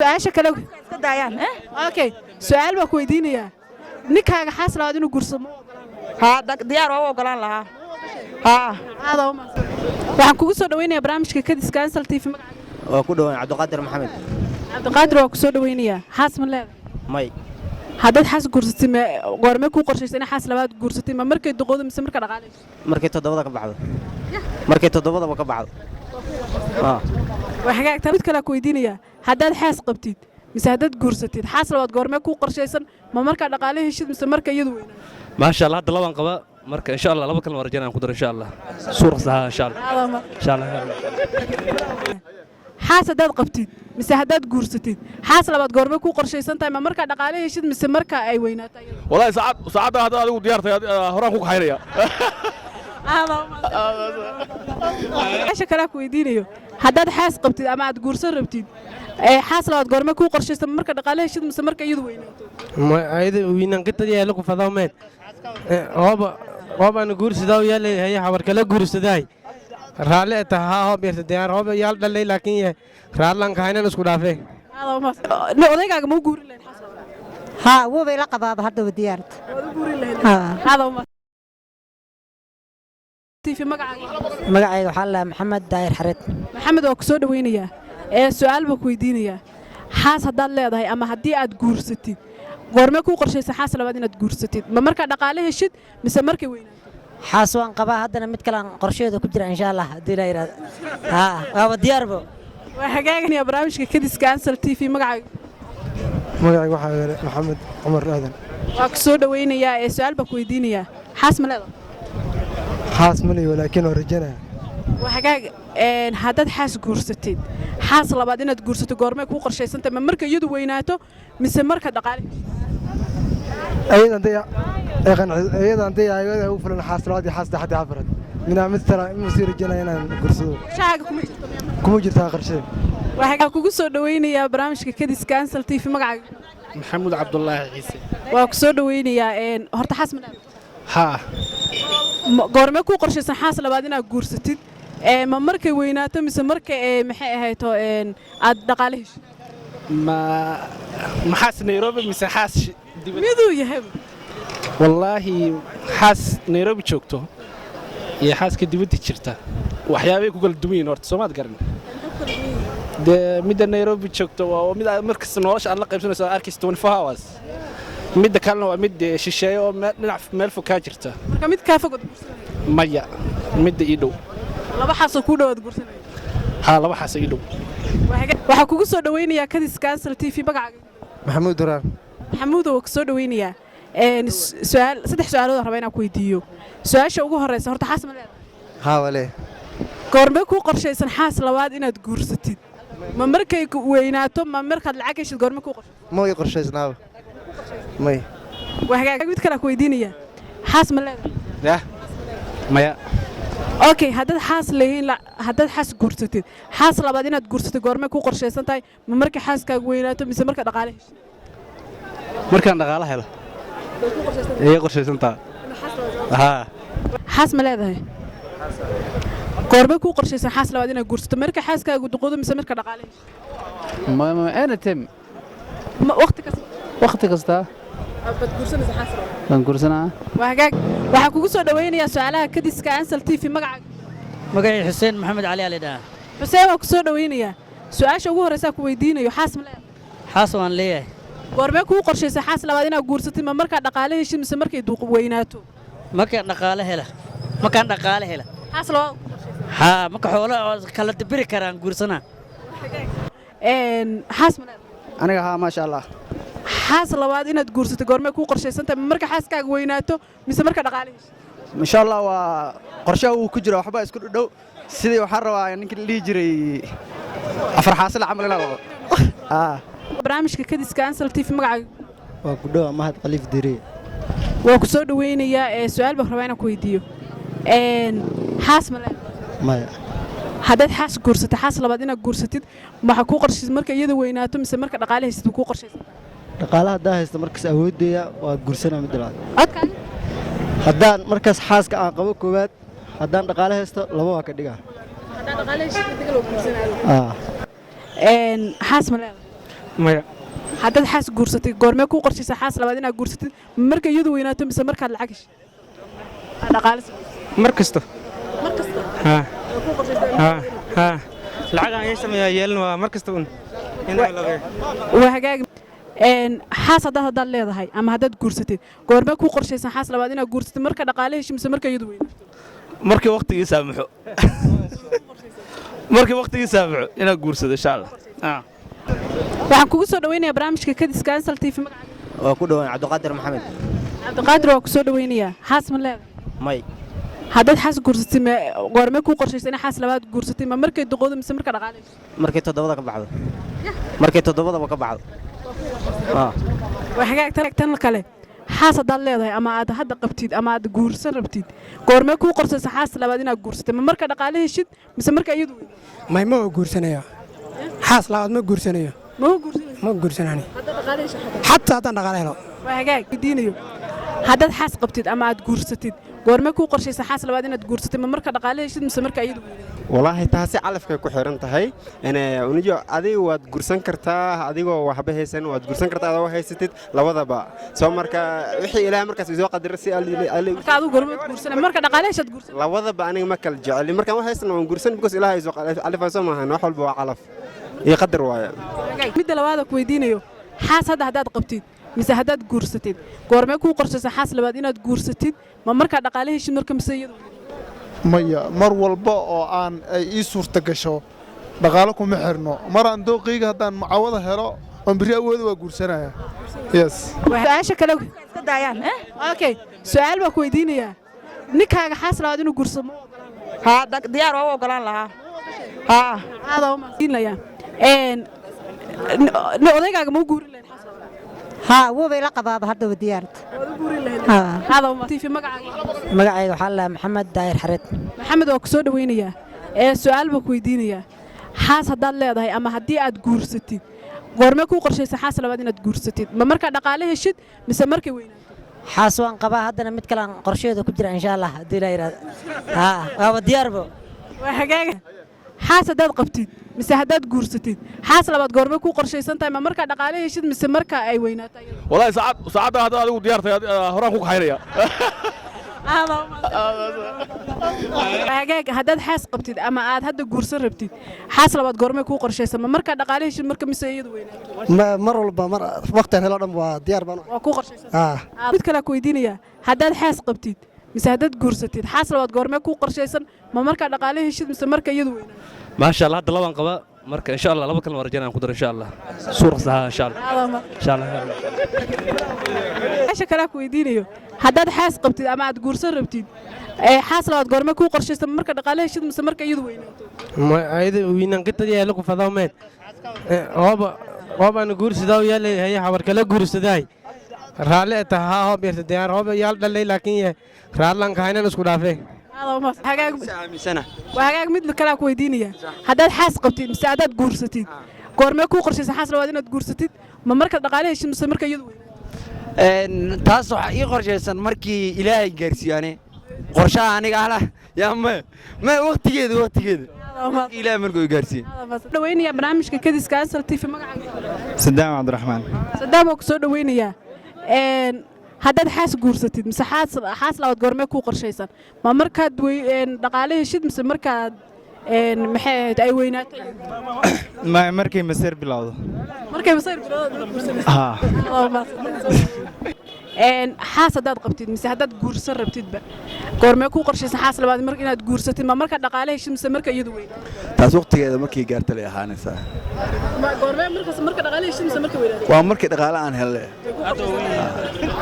Su-aasha kale. Iska daayaan, eh? Okay, su-aal baa ku weydiinayaa. Ninkaaga xaas labaad inuu guursado ma ogolaan? Haa, diyaar waa u ogolaan lahaa, haa. Aad u mahadsan. Waxaan kugu soo dhaweynayaa barnaamijka Kadiska Ansal TV. Magacaaga? Waa ku dhawaan, Cabdiqaadir Maxamed. Cabdiqaadir, waa ku soo dhaweynayaa. Xaas ma leedahay? May. Haddaad xaas guursatay, ma goormee kuu qorshaysa inaa xaas labaad guursatay? Ma markay duqoodo mise marka dhaqaalayso? Markay toddobada ka baxdo, markay toddobadaba ka baxdo. Waa hagaagta. Mid kale ku weydiinayaa: haddaad xaas qabtid mise haddaad guursatid, xaas labaad goormee kuu qorshaysan? Ma markaa dhaqaale heshid mise marka iyadu weynaa? Maasha Allah, hadda labaan qaba. Marka insha Allah laba kalena waa rajaynayaan ku daro, insha Allah, suuraqs ahaa, insha Allah, insha Allah. Xaas haddaad qabtid mise haddaad guursatid, xaas labaad goormee kuu qorshaysan tahay? Ma markaa dhaqaale heshid mise marka ay weynaato iyadu? Wallaahi saacad saacadda haddaad adigu diyaartay, horaan ku kaxaynaya. Su-aasha kale ku weydiinayo: haddaad xaas qabtid ama aad guursan rabtid, ee xaas labaad goormee kuu qorshaysan? Ma marka dhaqaale heshid mise marka iyadu weynaato? Ayada wiinankitadiya lagu fadawmeed hooba hoobana guursadaa yaal haya habar kala guursadaay raalli eta haa hoob yarta diyaar hoob yaal dhalay, laakiin yahay raallan kahaynan isku dhaafee. Odaygaaga ma u guurin lahayd xaas labaad? Haa, wuubay la qabaaba haddaba diyaarta. Waad u guurin lahayd? Haa. Aad u mahadsan. TV, magacaaga? Magacayga waxaa la Maxamed Daahir Xareed. Maxamed, waa ku soo dhaweynayaa. Ee su-aal baa ku weydiinayaa: xaas haddaad leedahay ama haddii aad guursatid, goormee kuu qorshaysan xaas labaad inaad guursatid? Ma markaa dhaqaale heshid mise markay weynaato? Xaas waan qabaa, haddana mid kalean qorsheeda ku jira, insha Allah, haddii la yidhahdo. Haa, waaba diyaarbo. Waa hagaaganayaa. Barnaamijka Kadiska Ansal TV, magacaaga? Magacayga waxaa yeelay Maxamed Cumar Aadan. Waa ku soo dhaweynayaa. Ee su-aal baa ku weydiinayaa: xaas ma leedahay? Xaas ma liyo, laakiin waa rajanaya. Waa hagaag. Haddaad xaas guursatid, xaas labaad inaad guursato goormay kuu qorshaysantahay? Ma marka iyadu weynaato mise marka dhaqaale? Iyada ugu filan xaas labaad iyo xaas saddexaad iyo afraad minaa mid tala ima sii rajanaya inaan guursado. Qorshahaaga kuma jirto miyaa marka? Kuma jirtaa qorshee. Waa hagaag. Kugu soo dhaweynayaa barnaamijka Kadiska Ansal TV. Magacaaga? Maxamuud Cabdulaahi Ciise. Waa ku soo dhaweynayaa. Horta xaas ma leedahay? Haa. Goormee kuu qorshaysan xaas labaad inaad guursatid? Ma markay weynaato mise marka maxay ahayto aad dhaqaale heshid? Ma maxaas Nairobi mise xaas dibadda? Miduu yahay. Wallaahi xaas Nairobi joogto iyo xaaska dibadda jirta waxyaabay ku kala duwan yihiin horta, soomaad garan. Dee midda Nairobi joogto waa mid aad markasta nolosha aad la qaybsanayso, aad arkaysa 24 hours. Midda kalena waa mid dee shisheeye oo meel dhinac meel fog kaa jirta. Marka mid kaa fogood guursanaya? Maya, midda ii dhow. Laba xaasoo kuu dhowaad guursanaya? Haa, laba xaas ii dhow. Waxaa kugu soo dhaweynayaa Kadiska Ansal TV. Magacaaga? Maxamuud Duraan. Maxamuudow, waa ku soo dhaweynayaa. Su'aal, saddex su'aalood aan rabaa inaan ku weydiiyo. Su-aasha ugu horeysa: horta xaas ma leedahay? Haa, wale. Goormee kuu qorshaysan xaas labaad inaad guursatid? Ma markay weynaato, ma markaad lacag heshid? Goormee kuu qorshaysan? Ma ii qorshaysnaaba, may. Waa hagaag. Mid kale ku weydiinayaa: xaas ma leedahay? Yah, maya. Okay, haddaad xaas leeyihiin, haddaad xaas guursatid, xaas labaad inaad guursatid goormee kuu qorshaysan tahay? Ma markay xaaskaagu weynaato mise marka dhaqaale heshid? Markaan dhaqaale helo ayay qorshaysantaa, haa. Xaas ma leedahay? Goormee kuu qorshaysan xaas labaad inaad guursato? Marka xaaskaagu duqoodo mise marka dhaqaale heshid? Anytime. Ma waqti kasta? Waqti kasta. Baad guursanaysaa xaas labaad? Baan guursanaa. Waa hagaag. Waxaan kugu soo dhaweynayaa su'aalaha Kadiska Ansal TV. Magacaaga? Magacii Xuseen Maxamed Cali aa lidhaha. Xuseen, waan ku soo dhaweynayaa. Su-aasha ugu horreysaa ku weydiinayo: xaas ma leedahay? Xaas waan leeyahay. Goormee kuu qorshaysa xaas labaad inaad guursatid? Ma markaa dhaqaale heshid mise markay duuq weynaato? Markaan dhaqaale hela, markaan dhaqaale hela. Xaas labaad? Haa, marka xoolo oo kala dabiri karaan guursanaa. Xaas ma leedahay? Aniga haa, maasha Allah. Xaas labaad inaad guursato goormee kuu qorshaysantahay? Ma marka xaaskaaga weynaato mise marka dhaqaale heshid? Insha Allah, waa qorshaha uu ku jira, waxba isku dhow. Sidii waxaan rabaa ninkii la dhihi jiray afar xaasila camal inaan wado. Barnaamijka Kadiska Ansal TV, magacaaga? Waa ku dhowa, Mahad Khaliif Diriye. Waa ku soo dhaweynayaa. Ee su-aal baan rabaa inaan ku weydiiyo. Xaas ma leedahay? Maya. Haddaad xaas guursatay, xaas labaad inaad guursatid waxaa kuu qorshaysan marka iyada weynaato mise marka dhaqaale haysid kuu qorshaysan? Dhaqaalaha haddaa haysta markaas awooddeeya waa guursanaa midda labaad. Codkaaga? Haddaan markaas xaaska aan qabo koowaad, haddaan dhaqaale haysto, laba waa ka dhigaa. Haddaan dhaqaale haysid, inta kale waa guursanaayo. Xaas ma leedahay? Maya. Haddaad xaas guursatid, goormee kuu qorshaysa xaas labaad inaad guursatid? Marka iyadu weynaato mise markaad lacag heshid? Aad dhaqaale Mar kasta. Mar kasta? Haa haa haa, lacag aan yeesamayaa yeelan waa mar kasta un inaa labeeyo. Waa hagaag. Xaas haddaad leedahay ama haddaad guursatid, goormee kuu qorshaysan xaas labaad inaad guursatid? Marka dhaqaale heshid mise marka iyadu weynaato? Markii waqtigii saamaxo, markii waqtigii saamaxo inaan guursado, insha Allah. Waxaan kugu soo dhaweynayaa barnaamijka Kadiska Ansal TV. Magacaaga? Waa ku dhowaan, Cabdiqaadir Maxamed. Cabdiqaadir, waa ku soo dhaweynayaa. Xaas ma leedahay? May. Haddaad xaas guursatid, ma goormee kuu qorshaysan inaad xaas labaad guursatid? Ma markay duqoodo mise marka dhaqaale heshid? Markay toddobada ka baxdo, markay toddobadaba ka baxdo. Waa hagaag. Tan kale, xaas haddaad leedahay ama aad hadda qabtid ama aad guursan rabtid, goormee kuu qorshaysan xaas labaad inaad guursatid? Ma marka dhaqaale heshid mise marka iyadu weynaato? May, ma guursanayo xaas labaad, ma guursanayo. Ma u guursanaysid? Ma guursanani. Haddaad dhaqaale heshid xataa? Xataa haddaan dhaqaale helo. Waa hagaag. Weydiinayo, haddaad xaas qabtid ama aad guursatid, goormee kuu qorshaysan xaas labaad inaad guursatid? Ma marka dhaqaale heshid mise marka iyadu weynaato? Walaahi, taasi calafkay ku xiran tahay. Unijo, adiga waad gursan kartaa adigoo waxba haysan, waad gursan kartaa adoo haysatid, labadaba soo. Marka wixii Ilaahay markaas isoo qadara si Marka adigu goormeed guursanay? Marka dhaqaale heshaad guursan? Labadaba aniga ma kala jeceli. Markaan wax haysan waan gursan, because Ilaahay isoo calafay soo maahan. Wax walba waa calaf iyo qadar waaye. Midda labaad ku weydiinayo, xaas hadda haddaad qabtid mise haddaad guursatid, goormee kuu qorshaysan xaas labaad inaad guursatid? Ma markaa dhaqaale heshid marka mise iyadu? Maya, mar walba oo aan ay ii suurta gasho, dhaqaalo kuma xirno. Mar aan dooqayga haddaan mucaawada helo oon berri awooda, waa guursanaya, yes. Su-aasha kale Iska daayaan eh. Okay, su-aal baa ku weydiinayaa. Ninkaaga xaas labaad inuu guursado ma Haa, diyaar waa u ogolaan lahaa, haa. Aadaa u mahadsanaya. Odaygaaga ma u guurin lahayd xaas labaad? Haa, wuuba ila qabaaba hadda diyaarta. Guurin lahayd? Haa. Aadaa u mahadsan. TV, magacaaga? Magacayga waxaa la Maxamed Daahir Xareed. Maxamed, waa ku soo dhaweynayaa. Ee su-aal baa ku weydiinayaa. Xaas haddaad leedahay ama haddii aad guursatid, goormee kuu qorshaysan xaas labaad inaad guursatid? Ma markaa dhaqaale heshid mise markay weynaato? Xaas waan qabaa, haddana mid kale aan qorshaheeda ku jira, insha Allah haddii la yidhaahdo. Haa, waaba diyaarbo. Waa hagaaga. Xaas haddaad qabtid mise haddaad guursatid, xaas labaad goormee kuu qorshaysan tahay? Ma markaa dhaqaale heshid mise marka ay weynaato iyadu? Walaahi, saacadda haddaad adigu diyaar tahay, horaan ku kaxaynaya. Hagaag. Haddaad xaas qabtid ama aad hadda guursan rabtid, xaas labaad goormee kuu qorshaysan? Ma markaa dhaqaale heshid marka mise iyadu weynaato? Mar walba, mar waqtigan helo dhan waa diyaar baan. Waa kuu qorshaysan? Ah. Mid kale ku weydiinayaa. Haddaad xaas qabtid mise haddaad guursatid, xaas labaad goormee kuu qorshaysan? Ma markaa dhaqaale heshid mise marka iyadu weynaato? Maasha Allah, hadda labaan qaba. Marka insha Allah laba kalena waa rajaynaya aan ku daro, insha Allah. Suura saha, insha Allah, insha Allah. Meesha kale ku weydiinayo, haddaad xaas qabtid ama aad guursan rabtid, ee xaas labaad goormee kuu qorshaysan? Marka dhaqaale heshid mise marka iyadu weynaato? Ayada wiinankitadii lagu fadawmeed hooba hoobaan guursadaa yaala haye habar kala guursadaay raalli eta haa hoob yarta diyaar hoob yaal dhalay laakiin ye raallan kahaynan isku dhaafee. Waa hagaag. Mid kalaa ku weydiinaya. Haddaad xaas qabtid mise haddaad guursatid, goormee kuu qorshaysan xaas labaad inaad guursatid? Ma markaad dhaqaale heshid mise marka iyadu weynaato? Taas waxaa ii qorshaysan markii Ilaahay gaarsiiyo. Ani qorshaha aniga ahla yaa ma waqtigeeda Ilaahay markuu i gaarsiiyo. Dhaweynayaa barnaamijka Kadiska Asal TV. Magacaaga? Sadaam Cabdiraxmaan. Sadaam, waa ku soo dhaweynayaa. Haddaad xaas guursatid mise xaas labaad goormee kuu qorshaysan? Ma markaad dhaqaale heshid mise markaad maxay ahayd ay weynaato? Markay maseer bilowdo. Markay masayr bilowdo guursanaysid? Haa. Xaas haddaad qabtid mise haddaad guursan rabtidba, goormee kuu qorshaysan xaas labaad mar inaad guursatid? Ma markaad dhaqaale heshid mise marka iyadu weynaato? Taas waqtigeeda markay gaarta lay ahaanaysaa. Goormee markaas? Marka dhaqaale heshid mise marka weynaato? Waa markii dhaqaale aan helle.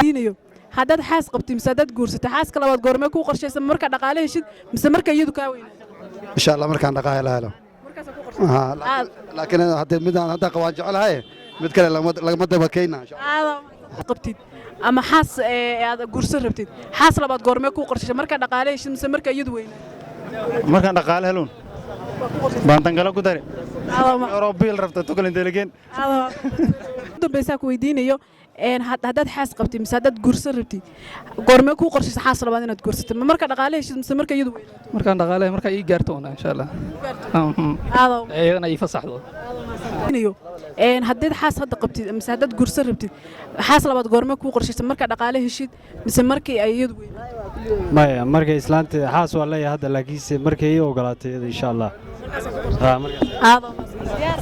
Diinayo, haddaad xaas qabtid mise haddaad guursatid, xaaska labaad goormee kuu qorshaysan? Marka dhaqaale heshid mise marka iyadu kaa weynaato? Insha Allah markaan dhaqaale helo. Haa, laakiin haddii midaan hadda qabaan jecelahay, mid kale lagama daba keenna. Aad qabtid ama xaas aad guursan rabtid, xaas labaad goormee kuu qorshaysan? Marka dhaqaale heshid mise marka iyadu weynaato? Markaan dhaqaale helun baan tangalo ku dari orobiil rabta tukalin delegeen. Dambaysaa ku weydiinayo, haddaad xaas qabtid mise haddaad guursan rabtid, goormee kuu qorshaysan xaas labaad inaad guursatid? Ma marka dhaqaale heshid mise marka iyadu weynaato? Markaan dhaqaale markaa ii gaarto una, insha Allah, iyadana ii fasaxdo. Een haddaad xaas hadda qabtid mise haddaad guursan rabtid, xaas labaad goorme kuu qorshaysan? Markaa dhaqaale heshid mise markii ay iyadu weynaato? Maya, markay islaanta xaas waa leeyahay hadda, laakiinse markay ii ogolaatay iyada, insha Allah. Haa, markaas. Aad oo mahadsan.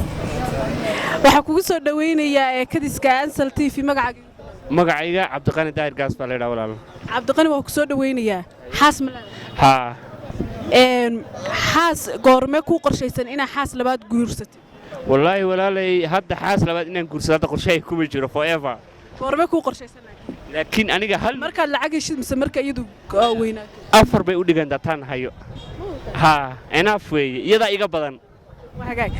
Waxaa kugu soo dhaweynayaa ee kadiska Ansal TV. Magacaaga? Magacayga Cabdiqani Daahir Gaas baa laydhaa, walaal. Cabdiqani, waa ku soo dhaweynayaa. Xaas ma leedahay? Haa. Xaas goorme kuu qorshaysan inaa xaas labaad guursatid? Wallaahi walaalay, hadda xaas labaad inaan guursado hadda qorshahay kuma jiro forever. Goorme kuu qorshaysan? Laakiin aniga hal Markaad lacag heshid mise marka iyadu weynaato? Afar bay u dhigantaa taan hayo. Haa, enough weeye, iyadaa iga badan. Waa hagaag.